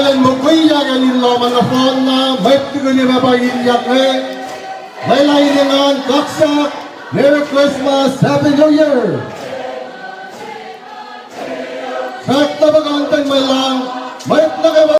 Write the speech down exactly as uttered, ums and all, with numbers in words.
Mukwiyak el in lohm an nohfohnna, mwet tukun ma pa ilyak nge, lwelah in engan kaksak, Merry Christmas, Happy New Year. Fahk na puhkantwen mwe lain, mwet nuh kwewa